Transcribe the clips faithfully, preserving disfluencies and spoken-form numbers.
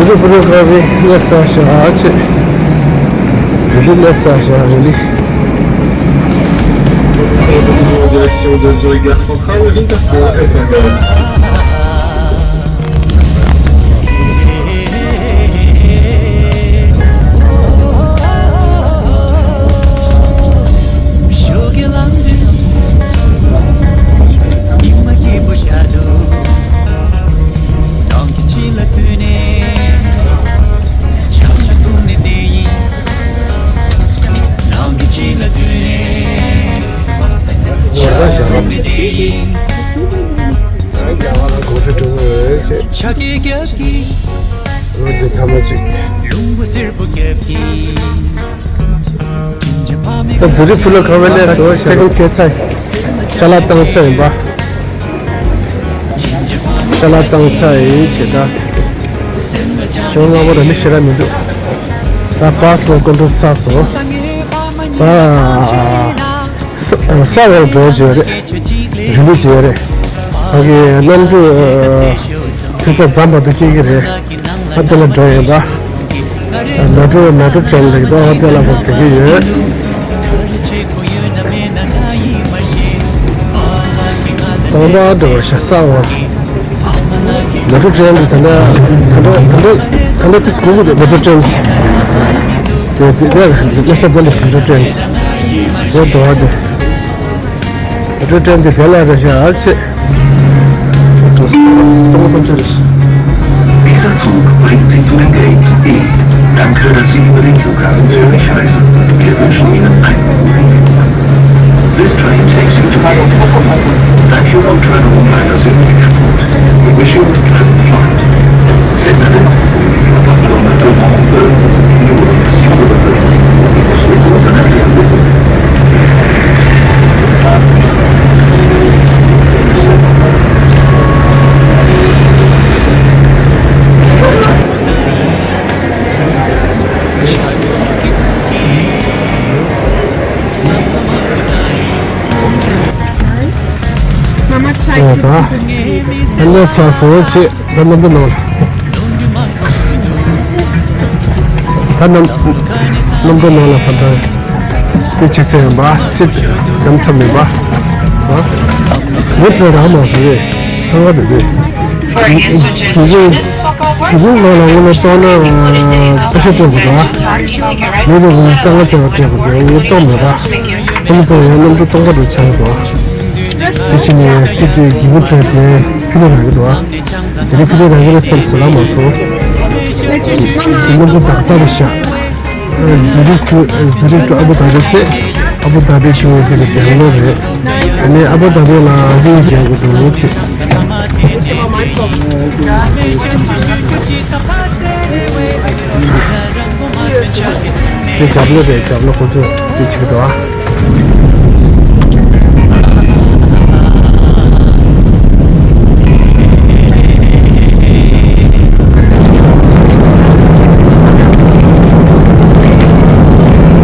རི་པོ་རི་ཁ་བའི་གནས་ཚ་ཤ་ཆེ། རི་ལི་གནས་ཚ་ཤ་རི་ལི། ལོ་རྒྱུས་ཐ་མ་གཅིག་ད་ཛུ་རིག་ཕུ་ལོ་ཁ་བའི་གནས་སུ་ཕེབས་བསུ་བྱས་ཚར། ཞལ་ལག་བཏང་ཚར་ཡིན་པ། ཞལ་ལག་བཏང་ཚར་ཡིན་བྱས་ད། ཞོགས་སྔ་པོ་ར་མི་ཞེ་དྲག་མི་འདུག་ད་པཱ་སི་པོར་ཀོན་ཊོལ་ཚར་སོང་། ད་ས་ས་འོག་འགྲོ་བྱས་རེད། རི་ལི་བྱས་རེད། ཕ་གི་གནམ་གྲུ་ཐུག་ས་ཛམ་བར་དུ་སྐྱེལ་གི་རེད། ཨ་དེ་ལ་འགྲོ་ཡིན་པ། མེ་ཊོ་མེ་ཊོ་ཊེན་ལ་གི་ད་ཨ་དེ་ལ་བར་དུ་གི་ཡོད། དང་པོ་འགྲོ་བར་ཤ་ས་འོ། མེ་ཊོ་ཊེན་དེ་ད་ལྟ་ད་ལྟ་ད་ལྟ་ད་ལྟ་དེ་སྒུག་གི་འདུག་མེ་ཊོ་ཊེན་དེ་དེ་དེ་ལ་ས་དེ་ལ་མེ་ཊོ་ཊེན་དེ་འགྲོ་བ་དེ། ཨ་ཊོ་ཊེན་གྱི་དེ་ལ་རེ་ཞིག་ཨ་ཆེ། ཏོག་ཏོག་ཏོག་ཏོག་ཆེ་རེ་ཞིག Dieser Zug bringt Sie zu den Gates E. Danke, dass Sie über den Flughafen Zürich reisen. Wir wünschen Ihnen einen guten Flug. This train takes you to Gates E. Thank you for traveling by the Zurich Airport. We wish you a pleasant flight. Cette navette vous conduira par kilomètre deux cent deux. Nous vous remercions de votre présence. Nous vous souhaitons un agréable voyage. Mama tried to put the seat. ད་ལས་ཚ་སོང་བྱས། ད་གནམ་གྲུ་ནང་ལ། ད་གནམ་གནམ་གྲུ་ནང་ལ་ད་ལྟ་དེ་ཆེ་ཚད་ཡིན་པ། སིཊ་ཡ་མཚམས་མེད་པ། ཨ་ངས་བྲོས་རག་མ་སོང་རེད། འཚང་ཁ་འདུག་རེད། དེ་རིང་དེ་རིང་ནང་ལ་འོ་ན་སོང་ན་ཕོ་ཤ་སྤྲད་དགོས་འདུག་ཨ་མི་ལ་འོ་ན་ས་ང་ཚ་བ་སྤྲད་དགོས་འདུག་ངས་གཏོང་མེད་པ། ཚང་མ་ཚང་ཡང་གནམ་གྲུ་སྟོང་པ་རུ་ཆགས་འདུག་དེ་བཞིན་ནས་སིཊ་ཡ་གི་འོ་བྲོས་ཏེ་ཕི་ལ་རག་གི་འདུག་དེ་རིང་ཕི་ལ་རང་གི་ལ་སེམས་སུ་ལ་མ་སོང་། དེ་ནང་གི་ཏག་ཏག་རེད་ཤག་ཛུ་རིག་ཏུ་ཛུ་རིག་ཏུ་ཨ་བུ་དྷ་བི་ཚེ། ཨ་བུ་དྷ་བི་ཏུ་དེ་གི་སྦེང་ལོར་རེད། ཨ་ནི་ཨ་བུ་དྷ་བི་ལ་རིང་རྒྱག་དགོས་འདུག་ཆེ། དེ་རྒྱབ་ལོ་རེད། རྒྱབ་ལོ་ཁོ་ཚོ་དེ་ཆེ་འདུག་ཨ།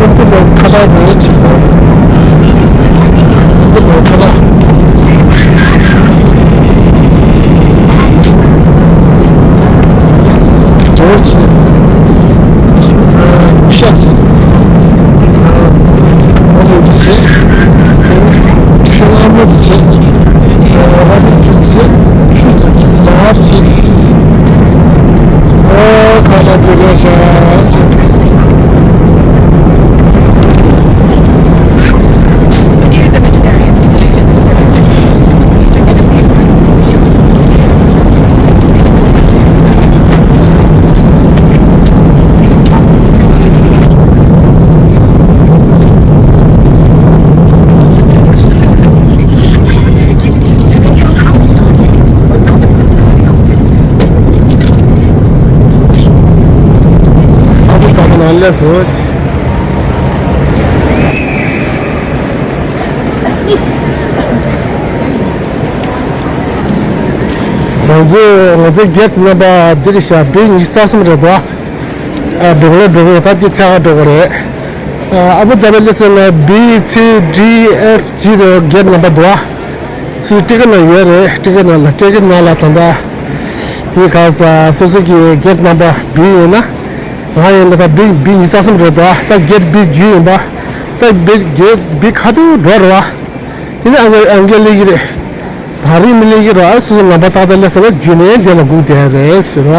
ཨ་ཁུ་པ་ཁ་ནང་སླེབས་སོང་། ང་ཚོ་ང་ཚོའི་གེ་ཊི་ནམ་བར་འདི་རེད་ཤག་བི་ཉི་ཤུ་རྩ་གསུམ་རེད་དོ། ཨ་སྦེང་ལོར་འགྲོ་གི་ཡོད། ད་འདི་ཚད་ག་འགྲོ་གི་རེད། ཨ་ཨ་བུ་དྷ་བི་སླེབས་སོང་ན་བི་སི་ཌི་ཨེཕ་ཇི་དང་གེ་ཊི་ནམ་བར་འདུག་ཨ། ཚུར་ཊི་ཀེ་ཊི་ནང་ཡོད་རེད། ཊི་ཀེ་ཊི་ནང་ལ་ཊི་ཀེ་ཊི་ནང་ལ་ད་ལྟ་ དེ་ག་ས་སོ་སོ་གི་གེ་ཊི་ནམ་བར་བི་ཡིན་ན། ང་ཡིན་ན་ད་བི་བི་ཉི་ཤུ་རྩ་གསུམ་རེད་དོ། ད་གེ་ཊི་བི་བཅུ་ཡིན་པ། ད་བི་གེ་ཊི་བི་ཁ་ཐུག་འགྲོ་རེད་བ། དེ་ནས་ཨང་ཀི་ཨང་ཀི་སླེབས་ཀྱི་རེད། ད་རིང་མི་སླེབས་ཀྱི་རེད། ཨ་སོ་སོ་ལམ་པ་ཏག་ཏག་སླེབས་སོང་ན་བརྒྱུད་ནས་དེ་ལ་སྒུག་བསྡད་རེད་ཟེར་བ།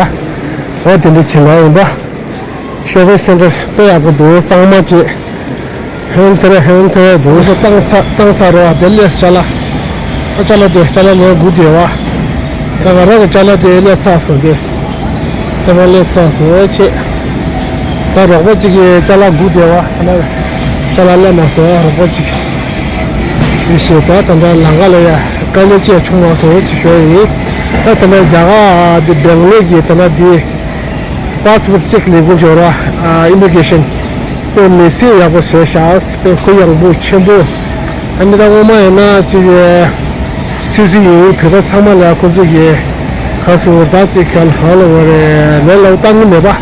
འོ་དེ་འདྲ་བྱེད་ལ་ཡིན་པ། ཤོ་པིང་སེན་ཊར་དཔེ་ཡག་པོ་འདུག་གཙང་མ་བྱས། ཧན་ཐེ་རེ་ཧན་ཐེ་རེ་འདུག་སོ་བཏང་ཚར་བཏང་ཚར་རོ། དེ་སླེབས་ཅ་ལག་ཨ་ཅ་ལག་དེ་ཅ་ལག་ལེན་དགོས་དེ་བ། ད་ང་རང་གི་ཅ་ལག་དེ་སླེབས་ཚར་སོང་དེ། ཚང་མ་སླེབས་ཚར་སོང་བྱས། ད་རོགས་པ་གཅིག་གིས་ཅ་ལག་དགོས་དེ་བ། ད་ན་ཅ་ལག་སླེབས་མ་སོང་རོགས་པ་གཅིག་ཡིན་ཞེས་ད་ད་ལྟ་ལམ་ཁ་ལ་ཡ་དཀའ་ལས་ཅི་ཡང་བྱུང་མ་སོང་ཅེས་ཞུ་ཡ་ཡིན། ད་ད་ལྟ་རྒྱ་གར་འདི་སྦེང་ལོར་གྱི་ད་ལྟ་འདི། པཱ་སི་པོར་ཊི་ཅེག་ལས་ཁུངས་ཞོར་ཨ་ཨི་མི་གྷི་རེ་ཤན་དཔེ་མི་སྲིད་ཡག་པོ་བཟོས་ཤག་དཔེ་གུ་ཡངས་པོ་ཆེན་པོ། ཨ་ནི་ད་སྔོན་མ་ཡིན་ན་ཅིག་སི་སི་ཡིན་བོད་པ་ཚང་མ་ལ་ཁོ་ཚོ་གི་ག་སོ་ད་ཅིག་ག་ལ་ག་ལ་བ་རེད་ལས་སླ་པོ་བཏང་གི་མེད་པ།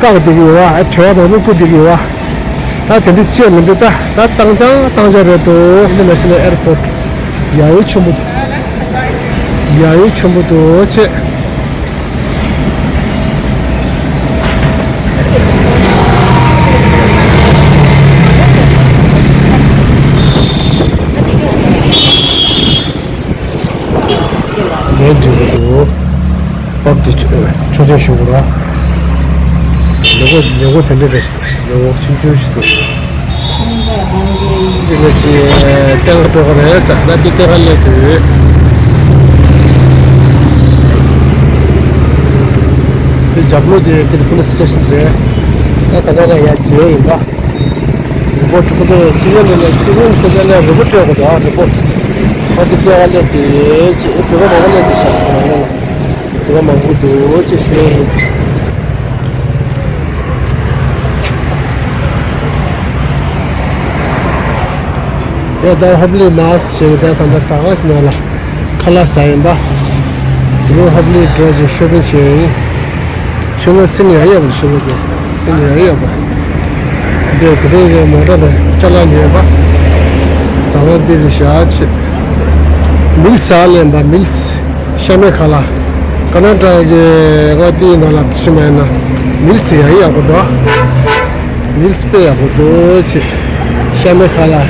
བཀག་བསྡད་ཀྱི་ཡོད་བ། ཨ་དྲི་བ་མང་པོ་བཀོད་བསྡད་ཀྱི་ཡོད་བ། ད་དེ་འདྲ་བྱས་མི་འདུག་ད་ད་བཏང་ཀྱང་བཏང་ཀྱང་རེད་འདུག་ཨིན་ཊར་ནེ་ཤ་ནལ་ཨེར་པོར་ཊི་ཡ་ཡོ་ཆེན་པོ་འདུག་ཡ་ཡོ་ཆེན་པོ་འདུག་ཅེས། ལན་འགྲིག་གི་འདུག་པབ་དེ་ཆོག་མཆན་ཞུ་དགོས་ར། ལས་སྒོ་ལས་སྒོ་དེ་འདྲ་རེད། ལས་སྒོ་ཆུང་ཆུང་ཞིག་འདུག་འདི་ནས་ཅི་སྟེང་ལ་འགྲོ་གི་རེད་ཟེར་ན་དེ་སྟེང་ལ་སླེབས་དུས། དེ་རྒྱབ་ལོགས་དེ་དེ་པུ་ལི་སི་སི་ཊེ་ཤན་རེད། ད་ད་ལྟ་ལ་ཡར་འཛེགས་ཡིན་པ། རི་པོར་ཊི་ཁོ་ཚོ་ཕྱི་རྒྱལ་ལ་ལས་ཁྱི་རོང་ཁྱི་རྒྱལ་ལ་རི་པོར་ཊི་སྤྲད་དགོས་འདུག་རི་པོར་ཊི། ཨ་དེ་སྤྲད་ག་སླེབས་དེ་ཅི་ཨེ་བོད་པ་མང་པོ་སླེབས་དེ་ཤག་ང་ལ། དེ་བ་མང་པོ་འདུག་ཅེས་ཞུ་ཡས་ཡིན། ཡ་ད་ཧོབ་ལི་མཱལ་ཞེས་ད་ད་ལྟ་ཟ་ཁང་ཞིག་ནང་ལ་ཁ་ལག་ཟ་ཡིན་པ། དེ་རིང་ཧོབ་ལི་འགྲོ་ཅེས་ཤོ་པིང་བྱས་ཡིན། ཤོ་ལོ་སེམས་ཡག་ཡོད་པ་ཤོ་ལོ་དེ་སེམས་ཡག་ཡོད་པ། འདི་དེ་རིང་རེད་མོ་ཊ་རེད་ཅ་ལག་ཉོས་པ། ཟ་ཁང་འདི་རེད་བཞག་ཆེ། མིལ་ཟ་ལེན་པ་མིལ། ཤ་མེད་ཁ་ལག་ཀ་ན་ཊ་གི་ང་དེའི་ནང་ལ་ཕྱིན་པ་ཡིན་ན་མིལ་ཟེར་ཡག་ཡག་པོ་འདུག་མིལ་དཔེ་ཡག་པོ་འདུག་ཅེས། ཤ་མེད་ཁ་ལག་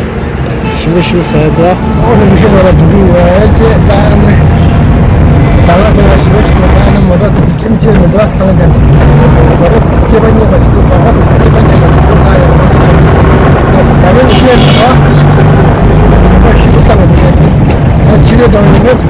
ཞིམ་པོ་ཞིམ་པོ་ཟ་ཡག་འདུག་ཨོ་ནི་མི་ཤེས་ནོར་ལ་འགྲོ་གི་ཡོད་ཅེས་ད་ནི། ཟ་ཁང་ཟ་ཁང་ཞིམ་པོ་ཞིམ་པོ་ད་ནི་མོ་ཊ་དེ་ཚོ་ཁྱིམ་ཆེ་མི་འདུག་ཚང་མ་ཀྱང་། མོ་ཊ་དེ་ཚོ་སྐྱེས་པ་རྙེད་པ་ཞིག་འདུག་ལག་པ་དེ་ཚོ་སྐྱེས་པ་རྙེད་པ་ཞིག་འདུག་ད་ཡང་མོ་ཊ་ད་ནི་མི་ཤེས་ནོར་ལ་ཞིམ་པོ་བཏང་བ་མི་ཤེས། ད་ཕྱི་རོལ་དང་ཡིན་ན།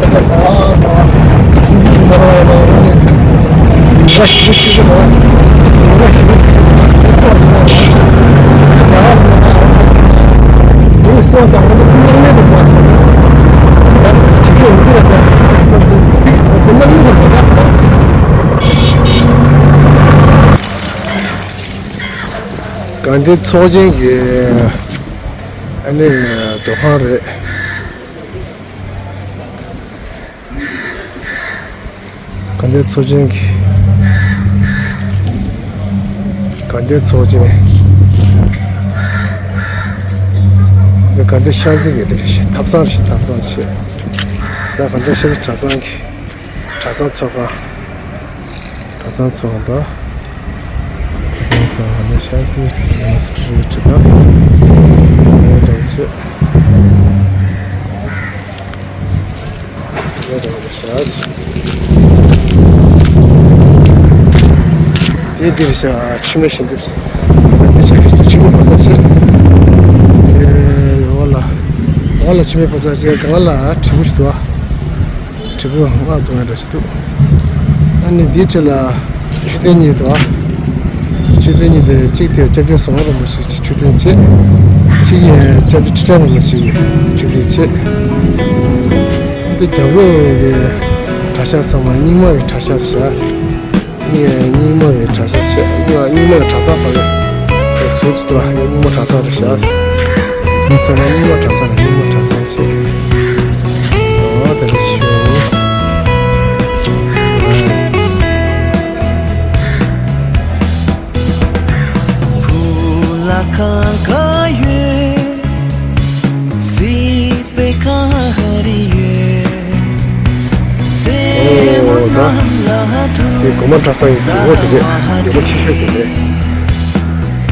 དགའ་ལྡན་ཚོགས་ཆེན་གྱི་ཨ་ནི་སྡོད་ཁང་རེད། དགའ་ལྡན་ཚོགས་ཆེན་གྱི། དགའ་ལྡན་ཚོགས་ཆེན། འདི་དགའ་ལྡན་ཤར་རྩེ་གི་དེ་རེད། ཐབ་ཚང་རེད། ཐབ་ཚང་བྱས། ད་དགའ་ལྡན་ཤར་རྩེ་གྲྭ་ཚང་གི། གྲྭ་ཚང་ཚོགས་ཁང་། གྲྭ་ཚང་ཚོགས་ཁང་དང་། གྲྭ་ཚང་ཚོགས་ཁང་ནས་ཤར་རྩེ་མོ་སི་ཊི་རེད་ད། ངས་འདྲ་བྱེད། ངས་འདྲ་བྱེད་ཤར། དེ་འདིར་ཤར་ཆུ་མེ་ཞིང་འདེབས། དེ་ཤར་གྱི་ཆུ་མེ་ཕ་ས་ཆེ། དེ་འོག་ལ། འོག་ལ་ཆུ་མེ་ཕ་ས་ཆེ་སྒང་ལ་དྲིལ་བུ་ཞིག་འདུག་ཨ། དྲིལ་བུ་ལྔ་འདུག་ཡང་འདྲ་ཞིག་འདུག་ཨ་ནི་འདིའི་འཁྲིས་ལ་མཆོད་རྟེན་གཉིས་འདུག་ཨ། མཆོད་རྟེན་གཉིས་དེ་གཅིག་དེ་སྐྱབས་རྗེ་ཟམ་པ་རིན་པོ་ཆེ་གི་མཆོད་རྟེན་བྱས། གཅིག་ཡང་སྐྱབས་རྗེ་ཁྲི་བྲག་རིན་པོ་ཆེ་གི་མཆོད་རྟེན་བྱས། འདི་རྒྱབ་ལོགས་ཀྱི་གྲྭ་ཤག་ཚང་མ་རྙིང་མ་གི་གྲྭ་ཤག་རེད་ཤག་རྙིང་མ་གི་གྲྭ་ཤག་བྱས། རྙིང་མ་གི་གྲྭ་ཚང་ཕ་གི་ཟུར་དུ་འདུག་ཨ། རྙིང་མ་གྲྭ་ཚང་རེད་ཤག་འདི་ཚང་མ་རྙིང་མ་གྲྭ་ཚང་རེད། རྙིང་མ་གྲྭ་ཚང་བྱས། ཨོ་དེ་ལ་ཞུ། ཕུ་ལ་གང་ག་ཡོད། སྲིད་པའི་གངས་རི་ཡོད། རྩེ་མོ་རྣམས་ལ་ གོང་མ་གྲྭ་ཚང་གི་རྒྱལ་པོ་དེ་རེད། རྒྱལ་པོ་ཆེ་ཤོས་དེ་རེད།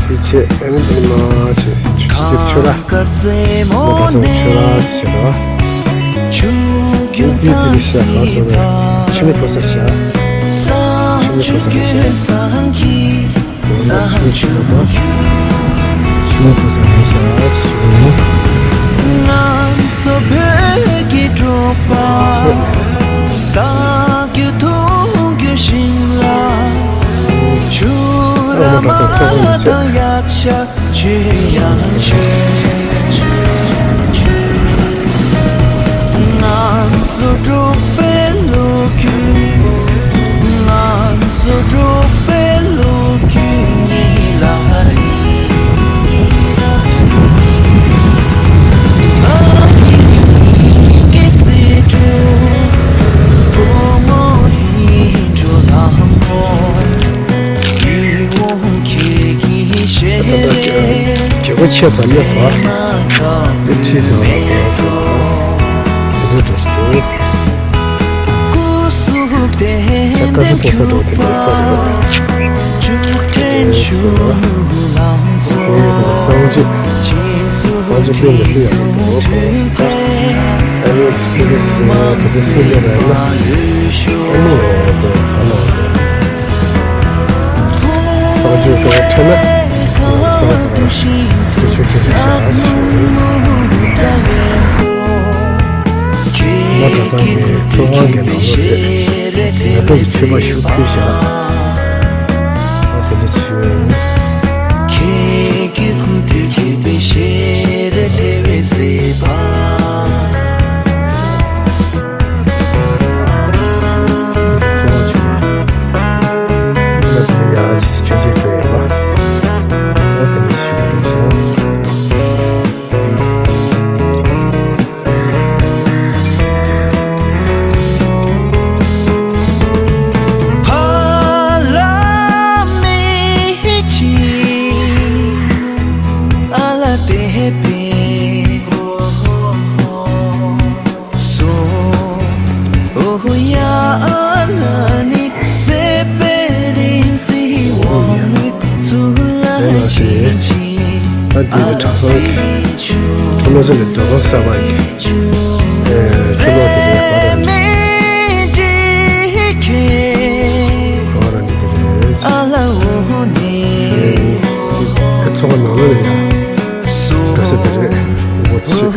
དེ་ཆེ་ཨ་ནི་དེ་མ་ཆེ་ཆོས་ཆོས་ར། གོང་མ་གྲྭ་ཚང་ཆོས་ར་དེ་ཆེ་ར། དེ་དེ་རེད་ཤག་ག་ས་རེད། འཆི་མེད་ཕོ་གསར་ཤག་འཆི་མེད་ཕོ་གསར་རེད་ཤག་དེ་ནས་འཆི་མེད་ཕོ་གསར་དང་། འཆི་མེད་ཕོ་གསར་རེད་ཤག་ཅེས་ཞུ་གི་ཡིན། ང་ཚོ་བོད་ཀྱི་འབྲོག་པ། ས་རྒྱུ་འཐུང་རྒྱུ་ཞིང་ལ། ཆུ་ར་མ་དང་ཡག་ཤ་ཆུ་ཡང་ཆེ། ང་ཚོ་འབྲོག་པའི་ལོ་རྒྱུས། ང་ཚོ་འབྲོག་པའི་ལོ་རྒྱུས་ཉིད་ལ་རེ། ཨ་ཡིག་གི་སི་ཏྲུ། བུ་མོ་ཡིན་འགྲོ་ལམ་མོ། ཡིད་འོང་ཁྱེད་ཀྱི་ཞལ་རས། རྒྱལ་པོ་ཆེ་ཙམ་ལས་སོ། དེ་ཁྲིད་དང་ལ་དེ་སོ། དེ་འདྲ་འགྲོ་སུ་འདུག་ཆ་ཀ་ས་ཏོག་ས་འགྲོ་དེ་ལས་ས་རེད། དེ་སོ། ཁོ་ཡི་དེ་སངས་རྒྱས། སངས་རྒྱས་དཔེ་མི་སྲིད་ཡག་པོ་འདུག་ཁོ་ལ་སོ། ཨ་ནི་དེ་འདྲ་སི་དེ་འདྲ་སུ་ལས་ར་ཡིན་ན། ཨ་ནི་དེ་ཁ་ལ་དེ། གསང་སྤྱོད་ཀྱི་ཁྲོད་ན་ལམ་སང་དང་ཆོས་ཆོས་ཆོས་རེད་ཤག་ཅེས་ཞུ་བ་ཡིན། མ་ག་སང་གི་ཚོགས་ཁང་གི་ནང་ལོགས་རེད། ང་ཚོ་གི་ཆོས་པ་ཞུ་ཕུལ་ཤག་ཨ་དེ་འདྲ་ཅིག་ཞུ་བ་ཡིན། ད་འདི་གི་གྲྭ་ཚང་གི་ཁྲོམ་ལོ་ཚོད་ཀྱི་ཟློས་གར་གསར་པ་གི་ཨེ་ཁྱོད་ལོག་དེ་རེད། ཧོ་ར་ནི་དེ་རེད། ཨེ་ཚོགས་པ་ནང་ལོགས་ལ་ཡང་འགྲོ་ས་དེ་རེད། འོ་ཚིག་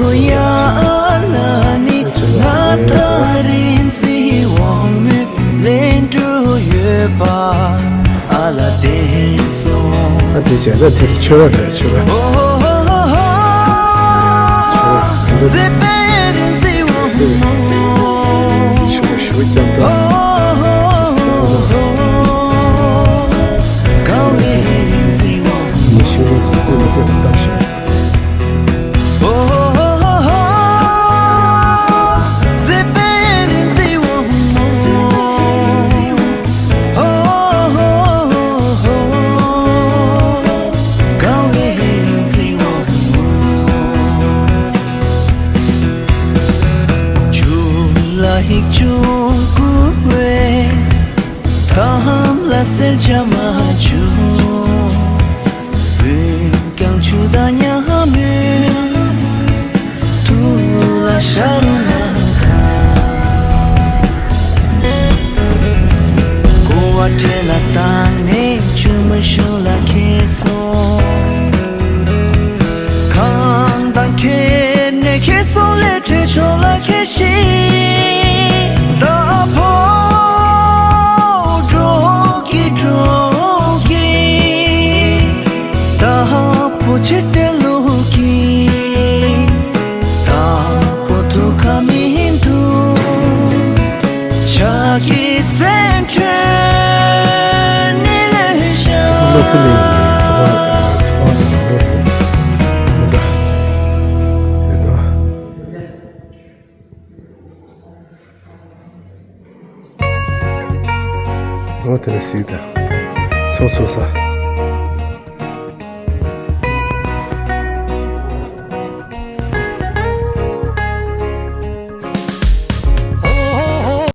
ཨ་དེ་བྱས་ན་དེ་རུ་ཆོས་ར་རེད། ཆོས་ར། ཆོས་ར་འདི་ཟེར་ཆོས་ར་ཞུ་རྒྱབ་ད་རྩ་བ་ནི་ཤིང་ལོ་དེ་ཀུན་ལ་ཟེར་བ་ལྟར་ཞིག་ཀྱང་ཆུ་དང་ཉ་མོས་ཐུགས་ལ་ཤར་ན་ཁ། ཀོ་བ་སྤྲེལ་ལ་བཏང་ནས་ཆུ་མོ་ཤུགས་ལ་ཁྱེར་སོང་། གང་དང་ཁྱེར་ནས་ཁྱེར་སོང་ལས་འཕྲོས་ཕྱོགས་ལ་ཁྱེར་ཞིང་། ད་ཕོ་འགྲོ་གི་འགྲོ་གི། ད་ཕོ་ཆེ་ཏེ་ལོ་གི། ད་ཕོ་ཐུག་ག་མི་འདུག་ཕྱག་གི་སེམས་ཁྲལ་ནི་ལས་བཞག་བློ་སེམས་ལས་ཚོགས་པ་ཚོགས་པ་ནང་ལོགས་ལ་མི་འདྲ་རེད་དོ། འོ་དེ་ལ་སྲིད་དང་། ཚོགས་ཚོགས་ས།